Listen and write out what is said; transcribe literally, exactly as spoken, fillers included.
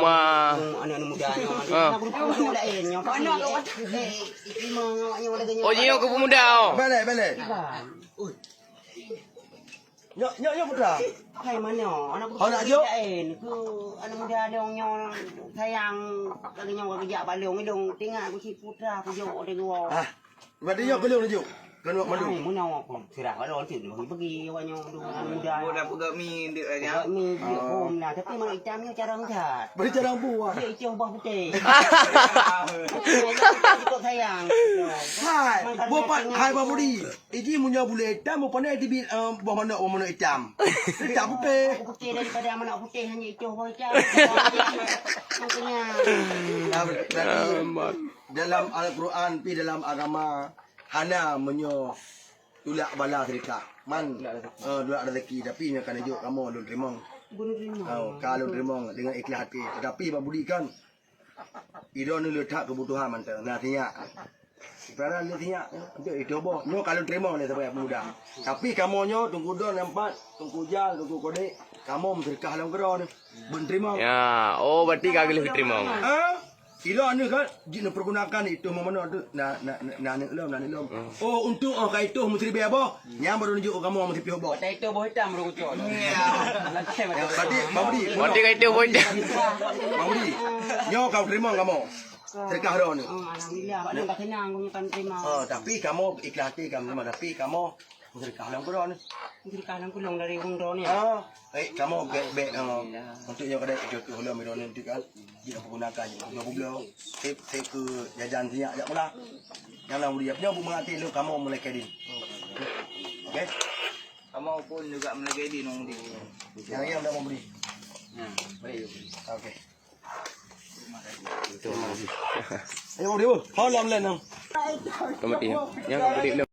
Ma. Aneuk-aneuk muda nyoe. Ah. Aneuk muda laén nyoe. Aneuk muda. Eh, eh, terima nyoe, nyoe lagèe nyoe. Oh, jih nyoe keu pemuda, oh. Balek, balek. Iban. Ui. Nyoe, nyoe, nyoe putra. Hai manoe, aneuk putra. Oh, nak jok? Laén. Ku aneuk muda dong nyoe sayang lagèe nyoe geujak bak lôn, lôn teuingat ku cit putra ku jok di luwa. Ah. Berarti nyoe keu lôn jok. Keu lôn mandum. Hai, meunoe aku. Sirah kalau tu bagi-bagi awak nyoe dong aneuk muda. Oh, dah peugah mi dek aja. Peugah mi dia pun lah, tapi manok itam nyoe carông that. Beri carông buah. Dia itu buah putih. Cukup sayang. Hai, buah pa-, hai, Bang Budi. Iji meunyoe bulèe itam, meupané dibi-, eh, boh manok, boh manok itam. Itam putih. Boh putih daripada manok putih hanya icoh boh itam. Makanya. Nah, ber-, berarti dalam Al-Quran pi dalam agama hana meunyoe tulak bala sedekah. Man, eh, tulak rezeki, tapi nyoe ka neujok kamoe lôn teurimong. Lôn teurimong. Oh, ka lôn teurimong dengan ikhlas hati. Tetapi Bang Budi kan Idroeneuh le that keubutuhan mantong, na sinyak. Ibarat le sinyak, untuk itu boh. Nyoe ka lôn teurimong lé saboh pemuda. Tapi kamoe nyoe, Teungku Don, Nampat, Teungku Jal, Teungku Kodek, kamoe meuseudeukah lom keudroe nyoe. Beuneuteurimong. Ya, oh, berarti ka geuleuh geuteurimong. Ha? Ilok nyoe kan, jeuet neupeurgunakan itu meumanoe tu, na, na, na, na aneuk lom, na aneuk lom. Hmm. Oh, untuk, oh, ka itu meusiribèe boh. Nyan baru neujok kamoe meusiploh boh. Watèe itu boh itam baru kucok. Ya. Berarti, Bang Budi, berarti ka itu boh itam. Bang Budi, nyoe ka teurimong kamoe. Sedekah droeneuh. Oh, alhamdulillah, Pak Long ka keunong, kami kan terima. Oh, tapi kamoe ikhlas hati kamoe terima, tapi kamoe sedekah lom keudroe. Sedekah lom keudroe dari ureueng droeneuh. Ah, eh, kamoe bèk, bèk, eh, untuk nyoe kadang jatuh lom droeneuh tu kan. Jeuet peuguna ka jeuet peuguna. Sép, sép keu jajan sinyak jak pula. Nyang na Budi, nyoe bu meungaté lôn kamoe mulai keu din. Oke? Kamoe pun juga mulai keu din, Bang Budi. Nyang, nyang dah Bang Budi. Nah, baik. Oke. Ayo, Bang Budi, bu. Ho lam lain, nang. Kau mati, ya? Yang kau mati, belum.